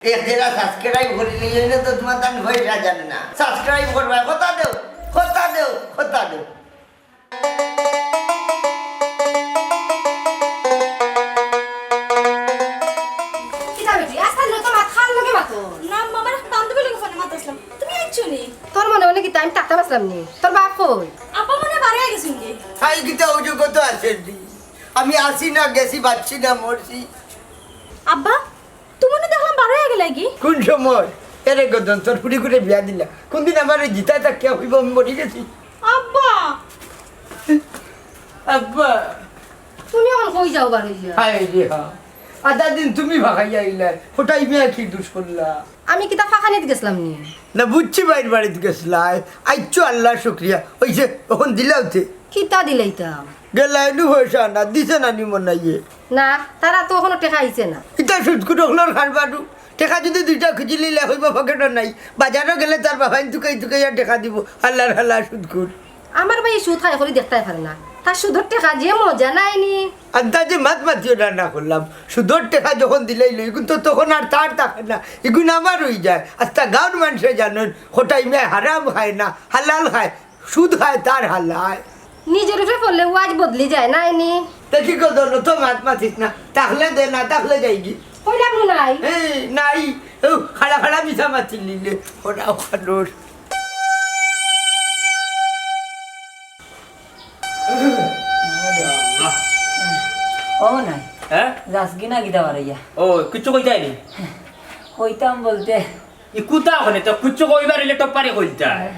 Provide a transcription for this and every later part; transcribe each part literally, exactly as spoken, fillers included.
এক জেলা সাবস্ক্রাইব করি লইও না তো তোমার তান পয়সা জানে না। সাবস্ক্রাইব করবা, কথা দেও, কথা দেও, কথা দেও। কিতা বেটি, আস্তা দিন তো মাত খান লগে মাতো। না, মামার বান্ধবীর লগে ফোনে মাতাছিলাম। তুমি আইছো নি? তোর মনে মনে কিতা আমি থাকতাম আছলাম নি? তোর বাপ কই? আব্বা মনে বারে গেছইন নি। তাই কিতা অইছে কত আছে দি? আমি আছি না, গেছি, বাঁচছি না, মরছি। আব্বা, তুমি না দেখলাম বারে গেলায় কি? কোন সময়? এরে গদন, তোর ফুড়ি করে বিয়া দিলা। কোন দিন আমার এই জিতা থাকিয়া হইব আমি মরি গেছি? আব্বা! আব্বা! তুমি অখন কই যাও বার অইয়া? হায় রে হা। আধা দিন তুমি ভাগাইয়া আইলায়, ফোটাই মিয়া কি দুষ করলা? আমি কিতা ফাঁকানিত গেছলাম নি? না বুঝছি, বাইর বাড়িত গেছলায়, আইচ্ছো আল্লাহর শুকরিয়া। অইছে, অখন দিলাও তে। কিতা দিলাইতাম? গেলায় নু পয়সা না, দিছে না নি মনাইয়ে? না, তারা তো অখনো টেকা আইছে না। ইতা সুদখুর অকলর কারবারু। টেকা যদি দুইটা খুজি লইলে কইবা পকেটো নাই, বাজারো গেলে তার বাবাইন তুকাই তুকাইয়া টেকা দিব। আল্লাহর হালা সুদখুর। আমার ভাই সুদ খাই করি দেখতায় পারে না, তার সুদর টেকা যে মজা নাই নি। আন্দাজে মাত মাতিও না, না করলাম। সুদর টেকা যখন দিলাইলো, ইগুন তো তখন আর তার থাকে না, ইগুন আমার অই যায়। আস্তা গাঁওর মানষে জানইন, কটাই মিয়ায় হারাম খায় না, হালাল খায়। সুদ খায় তার হালায়। নিজর উপরে পড়লে ওয়াজ বদলি যায় না নি? দেখি গো, দল তো মাত মাতিস না, থাকলে দে, না থাকলে যাইগি। কইলাম নাই। এই, নাই, ও, খাড়া খাড়া মিছা মাতি নিলে, ওরা ওখানোর। ও নাই। হ্যাঁ? যাস কি না কিতা বারইয়া? ও, কিচ্ছু কইতায় নি? কইতাম বলতে। ই কুতা অখনে তো কিচ্ছু কইবার অইলে টপারে কইতায়।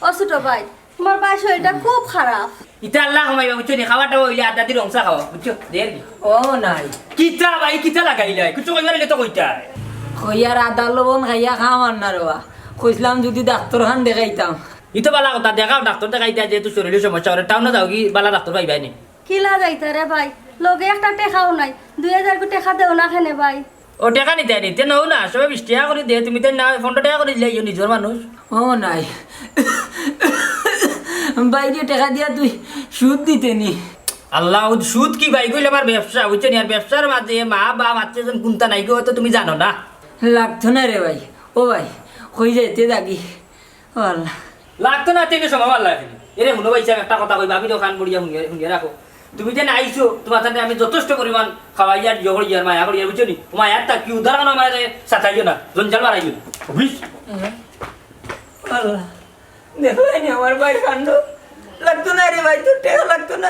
ও ছোট ভাই, তোমার ভাইর শরীরটা খুব খারাপ। ইতা আল্লাহ কমাইবা, বুঝছো নি? খাওয়াটা অইলে আধা দি রংচা খাওয়া, বুঝছো? দের কি? ও নাই। কিতা ভাই, কিতা লাগাইলায়? কিচ্ছু কইবার অইলে তো কইতায়। কইয়ার আদা লবণ খাইয়া খাম আর না রেবা। কইছলাম যদি ডাক্তর খান দেখাইতাম। ই তো বালা কথা, দেখাও ডাক্তর দেখাইতায়, যেহেতু শরীরর সমস্যা, ওরে টাউনো যাওগি, বালা ডাক্তর পাইবায় নি। কিলা যাইতা রে ভাই, লগে একটা টেকাও নাই, দুই হাজার করি টেকা দেও না কেনে ভাই? ও টেকা নিতায় নি, তে নও না, সবে বিশ টেকা করি দে, তুমি তাইন না পনরো টেকা করি দিলাইও, নিজর মানুষ। ও নাই, বাইরে টেকা দিয়া তুই সুদ দিতে নি। আল্লাহ, ও সুদ কি ভাই কইলে আমার ব্যবসা, বুঝছো নি? আর ব্যবসার মাঝে মা বাপ আত্মীয় স্বজন কুনতা নাই গো, তো তুমি জানো না। লাগতো না রে ভাই, ও ভাই, কই যাইতে দাগি। ও আল্লাহ। লাগতো না, তেনে সময় আল্লাহ এখানে। এরে হুনো ভাই সাহেব, একটা কথা কইবা, আমি তো কান পড়িয়া হুনিয়া, হুনিয়া রাখো। তুমি যে না আইছো, তোমার সাথে আমি যথেষ্ট পরিমাণ খাওয়াইয়ার, ইয়ে করিয়ার, মায়া করিয়ার, বুঝছো নি? মায়ার তা কি উদাহরণ আমার সাতাইও না, জঞ্জাল মারাইও না। বুঝ? আল্লাহ। দেখো নি আমার ভাইর কাণ্ড। লাগতো না রে ভাই, তোর টেকা লাগতো না।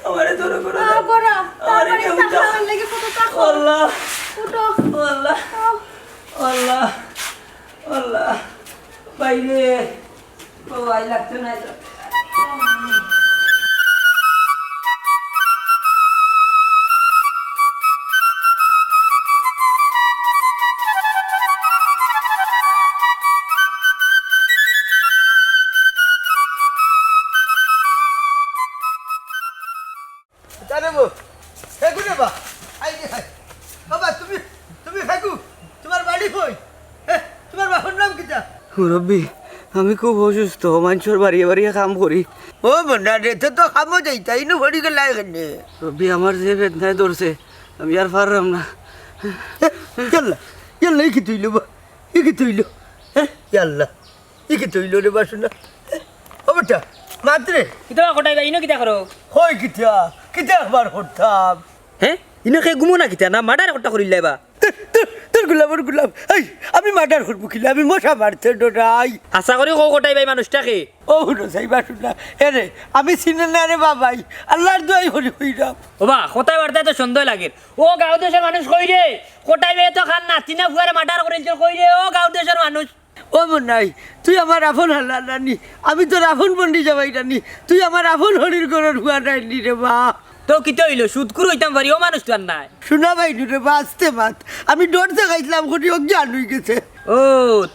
আমারে ধরো করো। আ, বড়, আমারে তারপরে কেউ টাকা উঠাও। আমার লাগি কত টাকা। আল্লাহ। উঠো। আল্লাহ। আ। আল্লাহ। আল্লাহ। বাইরে। ও, আই লাগতো না, আই লাগতো না। তারে বো, ফেকু রে বা, আই রে হায়। বাবা, তুমি, তুমি ফেকু, তোমার বাড়ি কই? হে, তোমার বাপর নাম কিতা? মুরব্বি, আমি খুব অসুস্থ, মানষর বাড়িয়ে বাড়িয়ে কাম করি। ও মনা রে, তো তো কামো যাইতা, ইনো পড়ি গেলা এখানে। মুরব্বি, আমার যে বেদনায় ধরছে, আমি আর পারলাম না। হে, ইয়াল্লা, ইয়াল্লা, ই কিতা অইলো বা? ই কিতা অইলো? হে, ইয়াল্লা। ই কিতা অইলো রে বাসনা? ও বেটা, মাত রে। কিতা বা কটাই বা, ইনো কিতা করো? কই কিতা? কিতা আবার করতাম? হে? ইনো কে ঘুমো না কিতা? না মার্ডার একটা করিলাই বা? তোর, তোর, তোর গোলামর গোলাম। এই, আমি মার্ডার করবো কিলা? আমি মশা মারতে ডরাই। আশা করি কও কটাই ভাই মানুষটা কে? ও হুনো, যাইবা শুনা। এ রে, আমি চিনি না রে বাবাই। আল্লাহর দোয়াই করি কইরাম। ও বা, কথাবার্তা তো সন্দেহ লাগে। ও গাঁও দেশর মানুষ কই রে? কটাই ভাই তো খান নাতি না ফুয়ারে মার্ডার করিলছে কই রে? ও গাঁও দেশর মানুষ। ও মনাই, তুই আমার আপন হালা নানি, আমি তোর আপন বন্ডি জামাই নানি, তুই আমার আপন হরির ঘরর ফুয়া নাইনি রে বা। তো কিতা অইলো, সুদখুর অইতাম পারি, ও মানুষ তো আর নাই। শুনা ভাই নু রে বা, আস্তে মাত, আমি ডর দেখাইছিলাম করি অজ্ঞান অই গেছে। ও,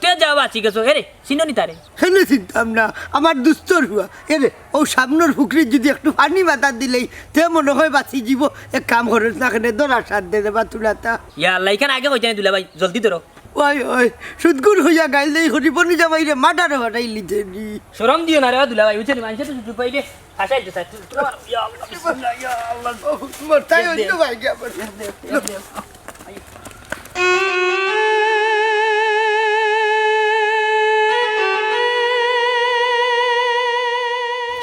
তে যাও বাঁচি গেছো, এরে, চিনো নি তারে? কেনে চিনতাম না, আমার দুস্তর ফুয়া। এরে, ও সামনর পুকুরিত যদি একটু পানি মাথা দিলেই, তে মনে হয় বাঁচি যিবো। এক কাম করস না, কেনে ধরার সাথ দে রে বা তুলাতা। ইয়া আল্লাহ, ইখান আগে কইতে নি দুলা ভাই, জলদি ধরো। ওই, ওই, সুদখুর অইয়া গাইল দেই করি বন্ডি জামাইরে মার্ডারো পাঠাইলিতে নি। শরম দিও না রে বা দুলা ভাই, বুঝছো নি? মানষে তো সুযোগ পাইলে হাসাইতে চায়। তু-, তোমার, ইয়া আল্লাহ, বিসমিল্লাহ, ইয়া আল্লাহ। ও, মরতাই দে, অইলো দে। ভাই, কি আবার? দে, দে, দে।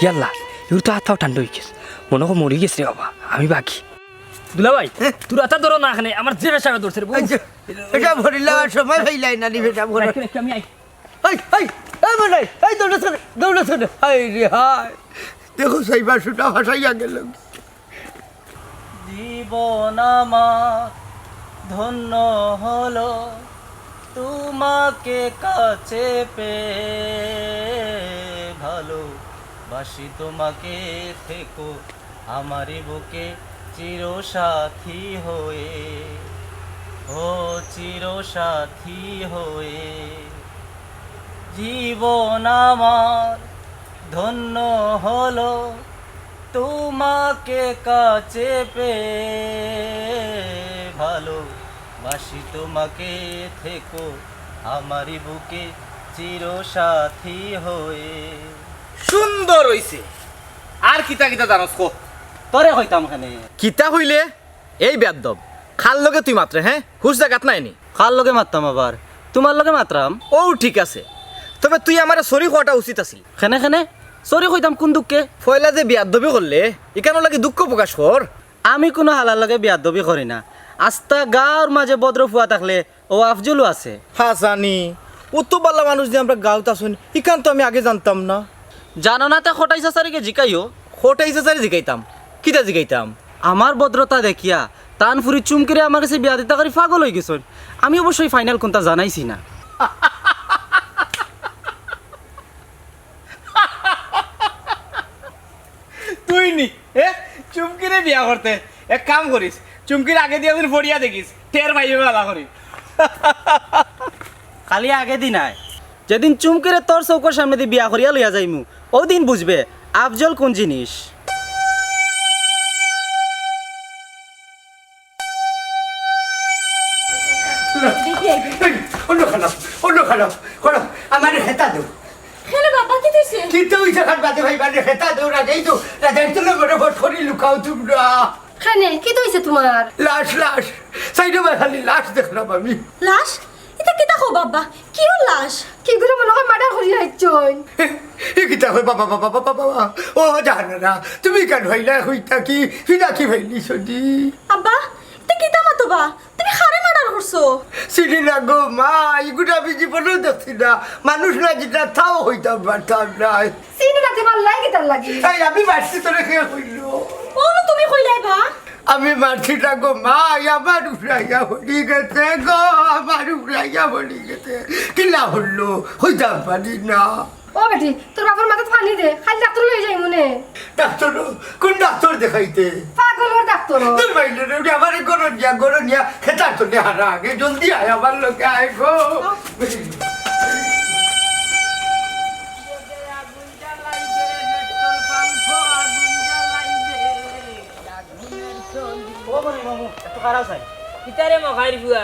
ইয়াল্লা, ইউর তো আত্মাও ঠান্ডা অই গেছে। মনো কয় মরি গেছে রে বাবা, আমি বাকি। দুলাভাই, হ্যাঁ? তোর আতা ধরো না এখানে, আমার যে বেশা ধরছে রে, বউ। এই যে, এটা ভরিলা, আর সময় পাইলাই না, নি বেটা, ভরে। রাখি, রাখি, আমি আই। এই, এই, এই মনে, এই দৌড়ে চলে, দৌড়ে চলে। হায় রে হায়। দেখো, সেই বাসুটা ভাসাইয়া গেল। জীবন আমার ধন্য হলো তোমাকে কাছে পেয়ে, ভালোবাসি তোমাকে, থেকো আমারই বুকে চিরসাথী হয়ে, ও চিরসাথী হয়ে। জীবন আমার ধন্য হলো তোমাকে কাছে পেয়ে, ভালোবাসি তোমাকে, থেকো আমারই বুকে চিরসাথী হয়ে। সুন্দর অইছে। আর কিতা কিতা জানোস ক? তোরে কইতাম কেনে। কিতা কইলে? এই বেয়াদ্দব, কার লগে তুই মাতরে, হ্যাঁ? হুশ জাগাত নাই নি? কার লগে মাততাম আবার? তুমার লগে মাতরাম। ও ঠিক আছে, তবে তুই আমারে sorry কওয়াটা উচিত আছিল। কেনে কেনে? Sorry কইতাম কুন দুখে? পয়লা যে বেয়াদ্দবি করলে, ইখানর লাগি দুখ প্রকাশ কর। আমি কুনু হালার লগে বেয়াদ্দবি করি না। আস্তা গাঁওর মাঝে ভদ্র ফুয়া থাকলে অউ আফজলও আছে। হাছানি, অত ভালা মানুষ যে আমরার গাঁওত আছইন, ইখান তো আমি আগে জানতাম না। জানো না তে কটাই চাচারে গিয়া জিকাইও। কটাই চাচারে জিকাইতাম? কিতা জিকাইতাম? আমার ভদ্রতা দেখিয়া তান ফুরি চুমকিরে আমার গেছে বিয়া দিতা করি পাগল অই গেছইন। আমি অবশ্য final কুনতা জানাইছি না। তুই নি, এ? চুমকিরে বিয়া করতে? এক কাম করিস, চুমকির আগেদি একদিন পড়িয়া দেখিস, টের পাইবে ভালা করি। খালি আগেদি নায়, যেদিন চুমকিরে তোর চউখর সামনেদি বিয়া করিয়া লইয়া যাইমু, অউ দিন বুঝবে আফজল কুন জিনিস। অন্য খানো, অন্য খানো, খানো, আমারে হেতা দেও। কেনে বাবা, কিতা অইছে? কিতা অইছে খান বাদে ভাই, মানে হেতা দেও, রাজাই তো, রাজাই তো লোক বড় ভোট করি লুকাও তোমরা। কেনে, কিতা অইছে তুমার? লাশ, লাশ, সাইডে ভাই খালি লাশ দেখরাম আমি। লাশ? ইতা কিতা কও বাবা? কিওর লাশ? কিগুরে মনো কয় murder করিয়া আইছইন? এ কিতা কয় বাবা, বাবা, বাবা, বাবা? ও জানো না, তুমি কেন হইলা হইতা কি? ফিরা কি হইলি সদি? আব্বা, ইতা কিতা মাতো বা? তুমি কারে murder করছো? চিনি না গো মা, ইগুরে আমি জীবনেও দেখছি না। মানুষ না যেটা তাও হইতাম পারতাম না। চিনি না তে মারলায় কিতার লাগি? এই আমি মারছি তোরে কে কইলো? অনো তুমি কইলায় বা? আমি মারছি না গো মা, আমার উপরে আইয়া পড়ি গেছে গো, আমার উপরে আইয়া পড়ি গেছে। কিলা হইলো? হইতাম পারি না। ও বেটি, তোর বাপর মাথাত পানি দে, খালি ডাক্তর লই যাইমু নে। ডাক্তর? কোন ডাক্তর দেখাইতে? পাগলর ডাক্তর। তোর বাইরে রে, ওটা আমার ঘরো নিয়া, ঘরো নিয়া, খেতার তো নেহারা আগে, জলদি আয় আমার লগে আয় গো। ও বনি মামু, একটু খাড়াও চাই। কিতারে মখাইর ফুয়া?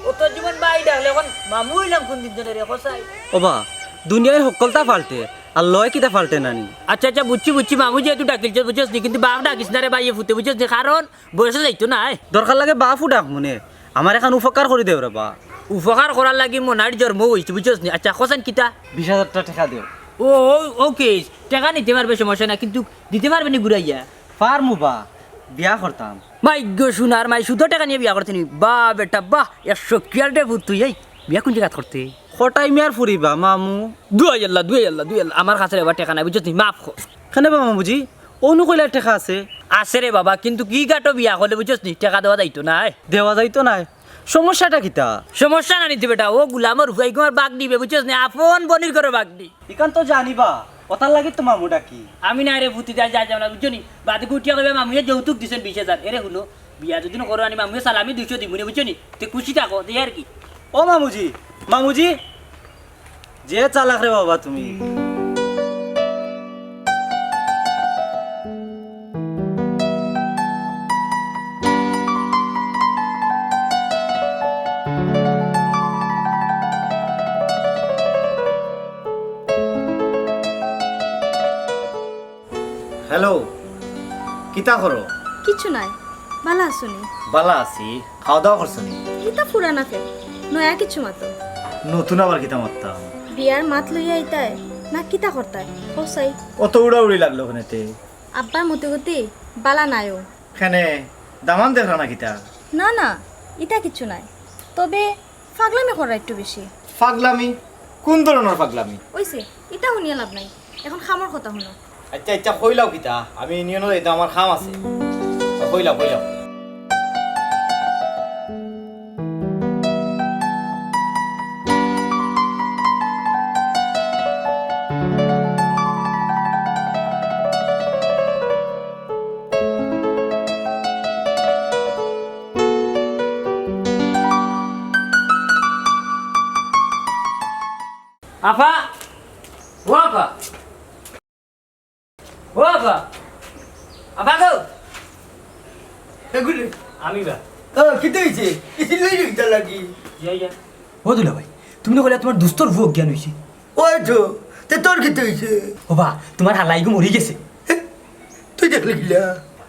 অত জীবন বাই ডাকলে অখন মামু অইলাম কুন দিন জনে রে, কসাই? ও বা, দুনিয়ার হক্কলতা পাল্টে, আর লয় কিতা পাল্টে না নি? আচ্ছা, আচ্ছা, বুঝছি, বুঝছি, মামু যেহেতু ডাকিলছস, বুঝছস নি, কিন্তু বাপ ডাকিস না রে ভাই, এ ফুতে, বুঝছস নি, কারণ বয়সে যাইতো নায়। দরকার লাগে বাপও ডাকমু নে, আমার এখান উপকার করি দেও রে বা। উপকার করার লাগি মনাইর জন্ম অইছে, বুঝছস নি? আচ্ছা, কসাইন কিতা? বিশ হাজারটা টেকা দেও। ও, ও, ওকে, টেকা নিতে পারবে, সমস্যা না, কিন্তু দিতে পারবে নি ঘুরাইয়া? পারমু বা, বিয়া করতাম। মাই গো সোনার মাই, সুদর টেকা নিয়া বিয়া করতে নি? বাহ বেটা বাহ, এক শকিয়াল রে ফুত তুই, এই বিয়া কুন জাগাত করতে? কটাই মিয়ার ফুরি বা মামু। দুয়াই আল্লাহ, দুয়াই আল্লাহ, দুয়াই আল্লাহ, আমার কাছে এবার টেকা নাই, বুঝছস নি? মাফ কর। কেনে বা মামুজি, অনো কইলা টেকা আছে? আছে রে বাবা, কিন্তু কি গাটো বিয়া করলে, বুঝছস নি? টেকা দেওয়া যাইতো নায়। দেওয়া যাইতো নায়? সমস্যাটা কিতা? সমস্যা না নিতে বেটা, ও গুলামর ফুয়াই কুমার বাগনি বে, বুঝছস নি? আপন বনির ঘরো বাগনি। ইখান তো জানি বা, অতার লাগি তো মামু ডাকি। আমি না রে ফুতি, যাই, যাই, যাই না, বুঝছো নি? বাদে উঠিয়া কইবা, "মামুয়ে যৌতুক দিছইন বিশ হাজার।" এরে হুনো, বিয়া যদি না করো, আনি মামুয়ে সালামি দুইশো দিমু রে, বুঝছো নি? তে খুশি থাকো, দে আর কি। ও মামুজি, মামুজি, যে চালাক রে বাবা তুমি। হ্যালো, কিতা করো? কিচ্ছু নাই, ভালা আছো নি? ভালা আছি। খাওয়া দাওয়া করছো নি? ইতা পুরানা ফের, নয়া কিচ্ছু মাতো। নতুন আবার কিতা মাততাম? বিয়ার মাত লইয়া ইতায় না, কিতা করতায়? কও চাই। অত উড়াউড়ি লাগলো কেনে তে? আব্বার মতিগতি বালা নাইও। কেনে, দামান দেখরা না কিতা? না, না, ইতা কিচ্ছু নাই। তবে ফাগলামি কররা একটু বেশি। ফাগলামি? কোন ধরনর ফাগলামি? অইছে, ইতা হুনিয়া লাভ নাই। এখন কামর কথা হুনো। আইচ্ছা, আইচ্ছা, কইলাও কিতা? আমি ইউনিয়নো যাইতাম, আমার কাম আছে। কইলাও, কইলাও। আফা! ও আফা! ও আফা! আফা গো! এগুলি? আমি বা। ও, কিতা অইছে? ইসির লই কিতা লাগি? ইয়া, ইয়া। ও দুলাভাই, তুমি না কইলা তুমার দুস্তর ফুয়া অজ্ঞান অইছে? ওই তো, তে তোর কিতা অইছে? ও বা, তুমার হালাইগু মরি গেছে। হে? তুই দেখলি কিলা?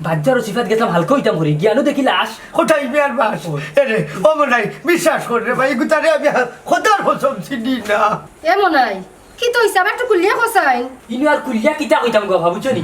বাজারো সিফাত গেছলাম হালকা অইতাম করি, গিয়ানো দেখি লাশ। কোথায় বিয়ার বাস? ওই। এরে, ও মনাই, বিশ্বাস কর রে ভাই, ইগুতারে আমি আর খোদার কসম চিনি না। এ মনাই, কিতা অইছে? আবার একটু খুলিয়া কও চাইন। ইনো আর খুলিয়া কিতা কইতাম গো, ভাবুছো নি?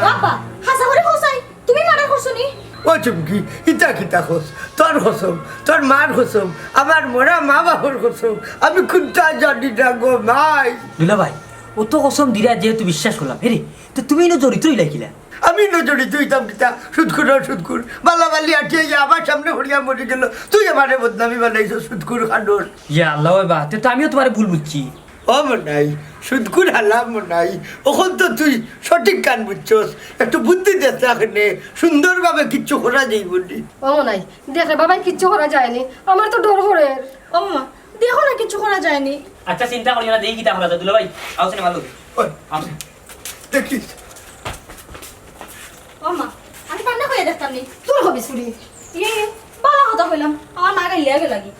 বাবা, হাছা করি কও চাইন, তুমি মার্ডার করছো নি? ও চুমকি, ইতা কিতা কস? তোর কসম, তোর মার কসম, আমার মরা মা বাপর কসম, আমি কুন্তা জানি না গো মাই। দুলাভাই, অত কসম দিরা যেহেতু বিশ্বাস করলাম, হেরে, তো তুমি ইনো জড়িত অইলায় কিলা? আমি ইনো জড়িত অইতাম কিতা? সুদখুর, সুদখুর। বালা বালি আটিয়া ইয়া আমার সামনে পড়িয়া মরি গেল। তুই আমারে বদনামি বানাইছস, সুদখুর খানোর। ইয়া আল্লাহ, ওই বা, তে তো আমিও তুমারে ভুল বুঝছি। ও মনাই, সুদখুর হালা মনাই। অখন তো তুই সঠিক কান বুঝছস। একটু বুদ্ধি দেস না কেনে, সুন্দরভাবে কিচ্ছু করা যাইবো নি। ও মনাই, দেখে বাবাই কিচ্ছু করা যায়নি। আমার তো ডর করের। ও মামা, দেখো না, কিচ্ছু করা যায়নি। আচ্ছা, চিন্তা করিও না, দেখি কিতা করা যায়। দুলাভাই, আও সিনেমা লগে। ওই, আও। দেখিস। ও মা, আমি তান্ডা কইয়া দেখতাম নি। তোর হবি চুরি। ইয়ে, ইয়ে, বালা কথা কইলাম, আমার মা গাইলিয়া গেলাগি।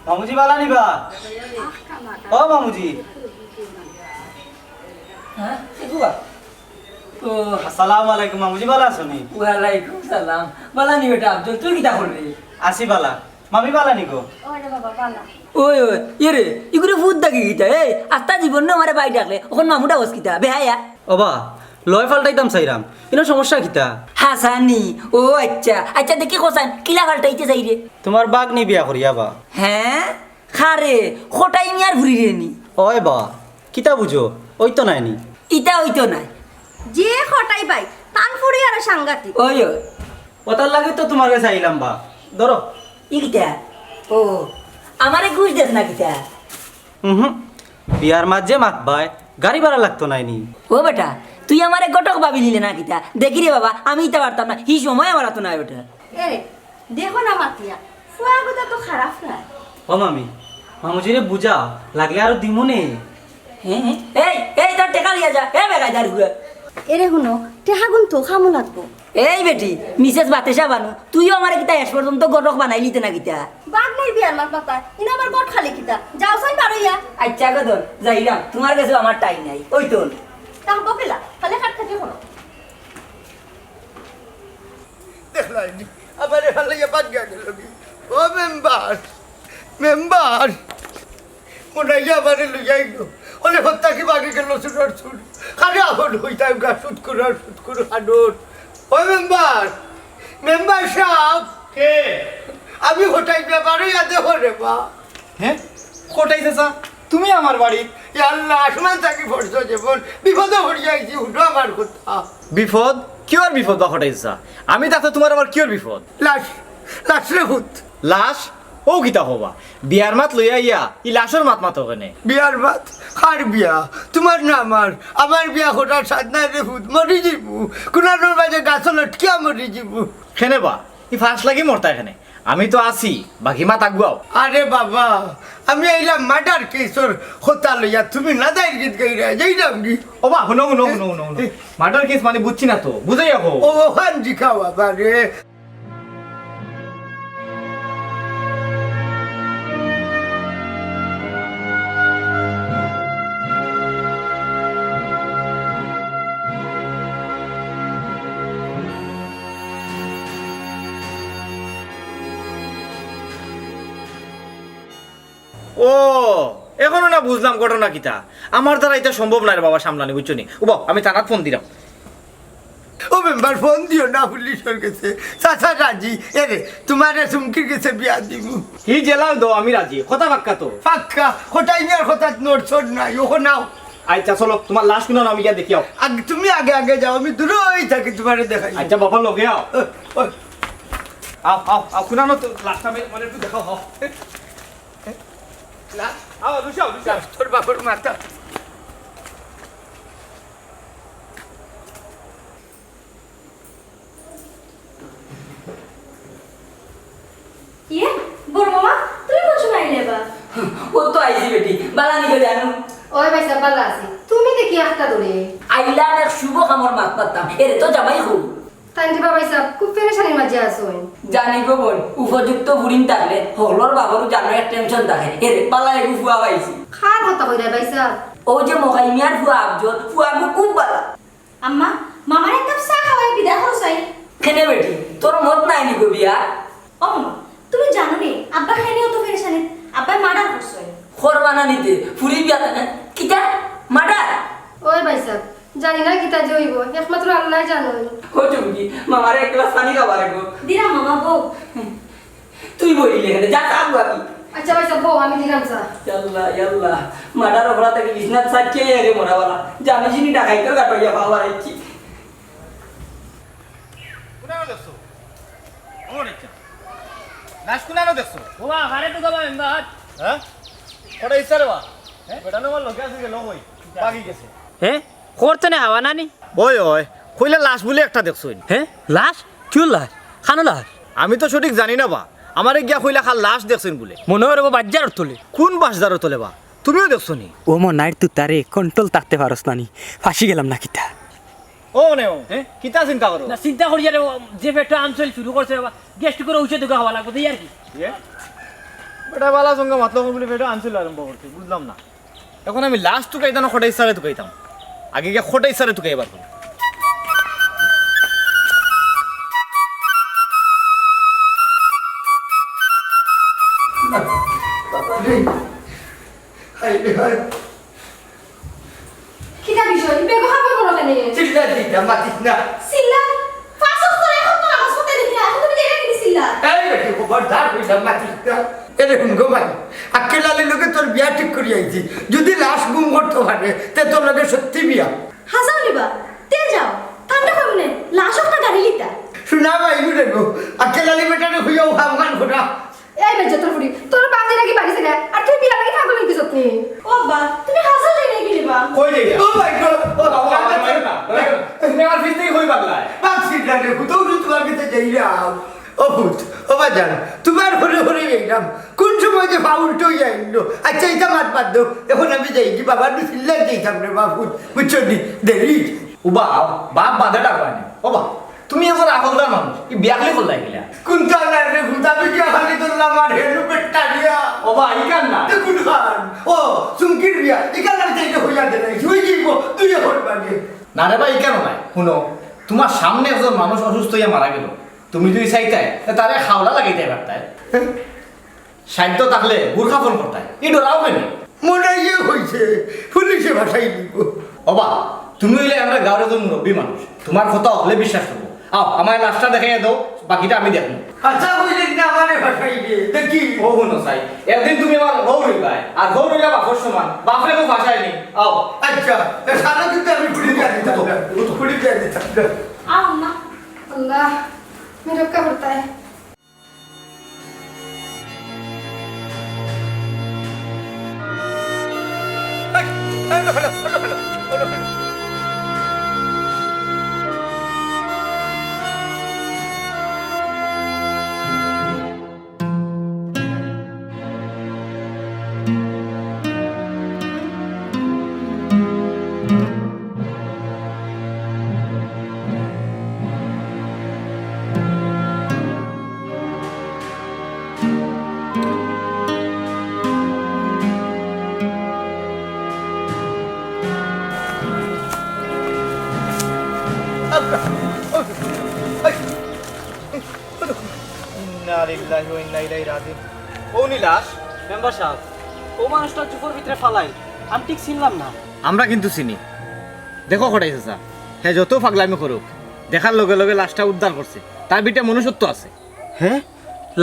মামুজি বালা নি বা? ও মামুজি। হ্যাঁ? এ বাবা। ও। আসসালামু আলাইকুম মামুজি, বালা আছো নি? ওয়ালাইকুম সালাম। বালা নি বেটা আফজল, তুই কিতা কররে? আছি বালা। মামি বালা নি গো? ওরে বাবা, বালা। ওই, ওই, ইয়ে রে, ইগুরে ভূত ডাকি কিতা? এই, আস্তা জীবন না আমারে ভাই ডাকলে, অখন মামু ডাকস কিতা? বেহায়া। ওবা, লয় ফাল্টাইতাম চাইরাম, ইনো সমস্যা কিতা? হাছানি, ও আইচ্ছা, আইচ্ছা দেখি কও চাইন, কিলা ফাল্টাইতে চাইরে? তুমার বাগনি বিয়া করিয়া বা। হে? কারে, কটাই মিয়ার ফুরিরে নি? ওই বা, কিতা বুঝো? অইতো নায় নি? ইতা অইতো নায়। যে কটাই ভাই, তান ফুরি আরো সাংঘাতিক। ওই, ওই। ওটার লাগি তো তুমার গেছে আইলাম বা। ধরো। ই কিতা? ও, আমারে ঘুষ দেস না কিতা? হুম। বিয়ার মাঝে মাতবায়, গাড়ি ভাড়া লাগতো নায় নি? ও বেটা, তুই আমারে ঘটক ভাবিলিলে না কিতা? দেখি রে বাবা, আমি ইতা পারতাম না, হি সময় আমার আতো নায় বেটা। এরে, দেখো না মাতিয়া, ফুয়া কথা তো খারাপ নায়। ও মামি, মামুজিরে বুঝাও, লাগলে আরো দিমুনে। হে, হে। এই, এই, তোর টেকা লইয়া যা। এ বেগাইদার গুয়া। এরে হুনো, টেকাগুন তো কামো লাগবো। এই বেটি, মিসেস বাতেশা বানু, তুইও আমারে কিতা শেষ পর্যন্ত ঘটক বানাইলিতে না কিতা? বাগনির বিয়ার মাত মাতা, ইনো আবার ঘট খালি কিতা? যাও চাই পারইয়া। আইচ্ছা গো দল, যাইরাম, তুমার গেছে আমার টাইম নাই। ওই তো। তা বকেলা, খালি খাটখাটি করো। দেখলায়নি, আমারে ফালাইয়া বাগিয়া গেল কি? ও মেম্বার, মেম্বার, মনাইয়া আমারে লইয়া আইলো। অনে হত্যা কি বাগি গেল চুরর চুর। আরে আহন হইতাম গা সুদখুর আর সুদখুর খানোর। ও মেম্বার, মেম্বার সাব। কে? আমি হটাই ব্যাপারে ইয়াদে হরে বা। হে? কটাই চাচা, তুমি আমার বাড়িত? ইয়া আল্লাহ, আসমান থাকি পড়ছো যেমন, বিপদো পড়িয়া আইছি, হুনো আমার কথা। বিপদ? কিওর বিপদ বা কটাই চাচা? আমি থাকতে তুমার আবার কিওর বিপদ? লাশ, লাশ রে পুত। লাশ? ও কিতা কও বা? বিয়ার মাত লইয়া আইয়া, ই লাশর মাত মাতো কেনে? বিয়ার মাত? কার বিয়া? তুমার না আমার? আমার বিয়া করার সাধ নাই রে পুত, মরি যিমু। কুনানোর মাঝে গাছো লটকিয়া মরি যিমু। কেনে বা? ই ফাঁস লাগি মরতায় কেনে? আমি তো আছি, বাকি মাত আগুয়াও। আরে বাবা, আমি আইলাম মার্ডার কেসর কথা লইয়া, তুমি না যাই গীত গাইরা, যাইরাম নি। ও বা, হুনো, হুনো, হুনো, হুনো, হুনো। মার্ডার কেস মানে বুঝছি না তো, বুঝাইয়া কও। ও, ওখান জিকাও বাবা রে। এখনো না বুঝলাম ঘটনা কিতা। আমার দ্বারা ইতা সম্ভব নায় রে বাবা সামলানি, বুঝছো নি? উবাও, আমি থানাত ফোন দিরাম। ও মেম্বার, ফোন দিও না পুলিশর গেছে। চাচা রাজি। এরে, তুমারে চুমকির গেছে বিয়া দিমু। হি যেলাও দেও, আমি রাজি। কথা পাক্কা তো? পাক্কা। কটাই মিয়ার কথাত নড়চড় নাই। ওখো নাও। আইচ্ছা, চলো, তুমার লাশ কুনানো আমি গিয়া দেখিয়াও। আগে, তুমি আগে আগে যাও, আমি দূরই থাকি, তুমারে দেখাই। আইচ্ছা বাবা, লগে আও। ও, ও। আও, আও, আও, কুনানো তো লাশটা মে-, মানে একটু দেখাও, আও। লাশ? আও, লুচাও, লুচাও। তোর বাপর মাথা। ইয়ে, বড় মামা, তুমি কোন সময় আইলে বা? ও তো আইছি বেটি, বালা নি করি আনো। ওই ভাইসাব, বালা আছি। তুমি দেখি আখতা ধরে। আইলাম এক শুভ কামর মাত মারতাম। এরে তো জামাই কই? তাইন দিবা ভাইসাব, খুব পেরেশানির মাঝে আছইন। জানি গো বইন, উপযুক্ত ফুরিন থাকলে হকলর বাপরও জানো এক টেনশন থাকে। এরে, বালা এগু ফুয়া পাইছি। কার কথা কইরা ভাইসাব? ও যে মকাই মিয়ার ফুয়া আফজল, ফুয়া গু খুব বালা। আম্মা, মামারে এক কাপ চা খাওয়াই বিদায় করো চাই। কেনে বেটি, তোর মত নাই নি গো বিয়া? ও মামা, তুমি জানো নি, আব্বা কেনে অত পেরেশানি? আব্বায় মার্ডার করছইন। করবা না নিতে, ফুরি বিয়া তে-, কিতা? মার্ডার? ওই ভাইসাব, জানি না কিতা যে অইবো, একমাত্র আল্লায় জানইন। ও চুমকি, মামারে এক গ্লাস পানি খাওয়া রাখো। দিলাম মামা, বউ। তুই বইলি এখানে, যা চা আনবো আমি। আচ্ছা ভাইসাব, বউ, আমি দিলাম চা। ইয়াল্লা, ইয়াল্লা। মার্ডার অপরাধ থাকি বিছনাত চাইট্টাই আগে মরা বালা। জানি চিনি ডাকাইতর গাটইয়া পাওয়া রাখছি। কুনানো দেখছো? ও আচ্ছা। লাশ কুনানো দেখছো? ও বা, আরে তো গেলাম এমদাদ। হ্যাঁ? কটাই ইচ্ছা রে বা? হ্যাঁ? বেটা না আমার লগে আছে গেল কই? বাগি গেছে। হে? করছে না হাওয়া নানি? ওই, ওই, কইলে লাশ বুলে একটা দেখছইন। হে? লাশ? কিওর লাশ? কানো লাশ? আমি তো সঠিক জানি না বা। আমারে গিয়া কইলা কার লাশ দেখছইন বুলে। মনে অয় রে বা বাজারর তলে। কোন বাজারর তলে বা? তুমিও দেখছো নি? ও মনাইর তুতারে, control থাকতে পারস না নি। ফাঁসি গেলাম না কিতা? ও মনে ও, হে? কিতা চিন্তা করো? না, চিন্তা করি আরে, ও যে পেটো আনছিল শুরু করছে বাবা, গ্যাস্ট্রিকের ঔষধ ঢুকা হওয়া লাগবে, তো এই আর কি। এ? বেটা বালা সঙ্গে মতলব বলে পেটো আনছিল আরম্ভ করছে, বুঝলাম না। এখন আমি লাশ তুকাইতাম না কটাই ইচ্ছারে তুকাইতাম? আগে গিয়া কটাই ইচ্ছারে তুকাই বার করি। হায় রে হায়। কিতা বিষয়? বেগো হাবড় করো কেনে? চিল্লা দিতা, মাতিস না। চিল্লা? পাঁচ ওয়াক্ত এক ওয়াক্ত নামাজ পড়তে দেখি না, এখন তুমি দেখে কি চিল্লা? এই বেটি, খবরদার কইলাম, মাতিস না। এরে হুন গো মাই, আক্কেল আলীর লগে তোর বিয়া ঠিক করি আইছি। যদি লাশ গুম করতে পারে, তে তোর লগে সত্যি বিয়া। হাসাও নিবা? তে যাও, তান্ডা কইবো নে, লাশ একটা গাড়ি লিতা। শোনা ভাই, হুনে গো, আক্কেল আলী বেটারে হইয়াও খাম খান খোটা। এই বেজ্জতর ফুড়ি, তোর বাপ যে নাকি বাড়ি ছেড়ে, আর তুই বিয়া লাগি পাগল হইতেছ নি? ও বা, তুমি হাজার জায়গায় গেলি বা? কই যাই? ও মাই গড, ও বাবা, বাবা, বাবা, বাবা, বাবা। তুমি আমার ফিস থেকে কই পাগলায়? বাপ সিট লাগে, কোথাও যদি তোমার কাছে যাই না। ও ভূত, ও বাজান, তোমার হরে হরে গেলাম। কোন সময় যে পা উল্টো হইয়া আইলো? আচ্ছা, এটা মাত বাদ দাও। এখন আমি যাই কি বাবার বিসমিল্লাহ যাইতাম রে বাবু, বুঝছো নি? দেরি। ও বাপ, বাপ বাধা ডাকবা নি। ও বাপ, তুমি এখন আকলদার মানুষ, এই বিয়া খালি করলাই গেলা। কোনটা না রে, হুদা বিটিয়া খালি ধরলাম আর হেলু পেটটা দিয়া। ও বা, ইখান না। এ কোন খান? ও, চুমকির বিয়া। ইখান আমি চাইতে হইয়া দে নাই। শুই দিব, তুই এখন বাজে। না রে বা, ইখান নাই। হুনো, তোমার সামনে একজন মানুষ অসুস্থ হইয়া মারা গেল। তুমি যদি চাইতায়, তে তারে খাওলা লাগাইতে পারতায়। সাধ্য থাকলে বুরকা ফোন করতায়। ই ডরাও কেনে? মনে হয় ইয়ে হইছে, পুলিশে ভাসাই দিব। ও বা, তুমি হইলে আমরা গাঁওর একজন মুরব্বী মানুষ, তোমার কথা হকলে বিশ্বাস করবো। আও, আমারে লাশটা দেখাইয়া দাও, বাকিটা আমি দেখমু। আচ্ছা, কইলে না আমারে ভাসাই দে, দেখি। ও হুনো চাই, একদিন তুমি আমার হউ রইবায়, আর হউ রইলা বাপর সমান, বাপরে তো ভাসায় নি। আও। আচ্ছা, এ সারা কিন্তু আমি পুলিশ গাড়ি দিতাম না। পুলিশ গাড়ি দিতাম না। আও মা। আল্লাহ, মেরে রক্ষা করতায়। ইন্না লিল্লাহি ওয়া ইন্না ইলাইহি রাজিউন। ও নি লাশ? মেম্বার সাব, ও মানুষটা জুপর ভিতরে ফালাইল, আমি ঠিক চিনলাম না। আমরা কিন্তু চিনি। দেখো কটাই চাচা, হে যত পাগলামি করুক, দেখার লগে লগে লাশটা উদ্ধার করছে, তার ভিতরে মনুষ্যত্ব আছে। হ্যাঁ?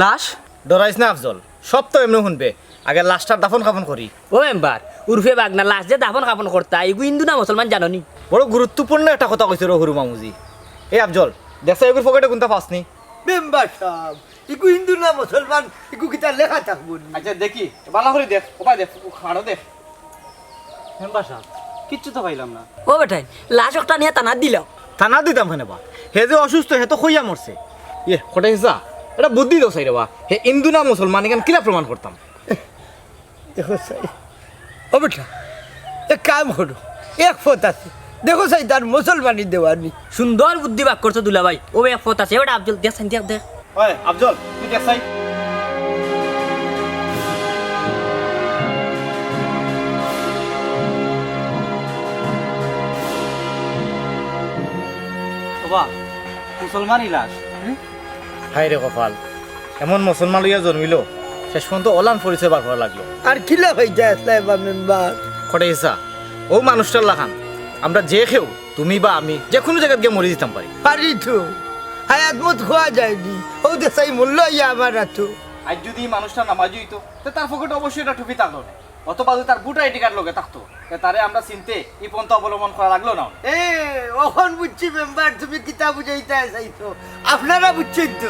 লাশ? ডরাইস না আফজল, সব তো এমনে হুনবে। আগে লাশটার দাফন কাফন করি। ও মেম্বার, উরফে বাগনা, লাশ যে দাফন কাফন করতা, ইগু হিন্দু না মুসলমান জানো নি? বড় গুরুত্বপূর্ণ একটা কথা কইছে রো হুরু মামুজি। এই আফজল, দেখছ এগুর পকেটে কুন্তা পাসনি? মেম্বার সাব, ইগু হিন্দু না মুসলমান, ইগু কিতা লেখা থাকবো নি? আচ্ছা দেখি, ভালা করি দেখ, ওবায় দেখ, খাড়ো দেখ। মেম্বার সাব, কিচ্ছু তো পাইলাম না। ও বেটাইন, লাশ একটা নিয়া থানাত দিলাও। থানাত দিতাম কেনে বা? হে যে অসুস্থ, হে তো কইয়া মরছে। ইয়ে, কটাই চাচা, এটা বুদ্ধি দেও চাই রে বা। হে হিন্দু না মুসলমান, ইখান কিলা প্রমাণ করতাম? দেখো চাই, ও বেটা, এক কাম করো, এক পথ আছে। দেখো চাই, তার মুসলমানি দেওয়ানি। সুন্দর বুদ্ধি বার করছো দুলাভাই। ও এক পথ আছে, ওটা আফজল দেখ চাই, দেখ, দেখ। ওই আফজল, তুই দেখ চাই। ওবা, মুসলমানি লাশ। হায় রে কপাল, এমন মুসলমান লইয়া জন্মিল, শেষ পর্যন্ত অলান পরিচয় বার করা লাগলো। আর কিলা কইতা আছলায় বা মেম্বার? কটাই চাচা, ও মানুষটার লাখান আমরা যে কেউ, তুমি বা আমি, যে কুনু জাগাত গিয়া মরি দিতাম পারি। পারি তো, হায়াত মউত কওয়া যায়নি। ও দেশাই মূল্য ইয়া আমার আতো। আইজ যুদি ই মানুষটা নামাজি অইতো, তে তার পকেটো অবশ্যই একটা টুপি থাকলো অনে, অথবা যুদি তার ভোটার আইডি কার্ড লগে থাকতো, তে তারে আমরা চিনতে ই পন্থা অবলম্বন করা লাগলো না অনে। এ, অখন বুঝছি মেম্বার, তুমি কিতা বুঝাইতায় চাইছো। আপনারা বুঝছইন তো,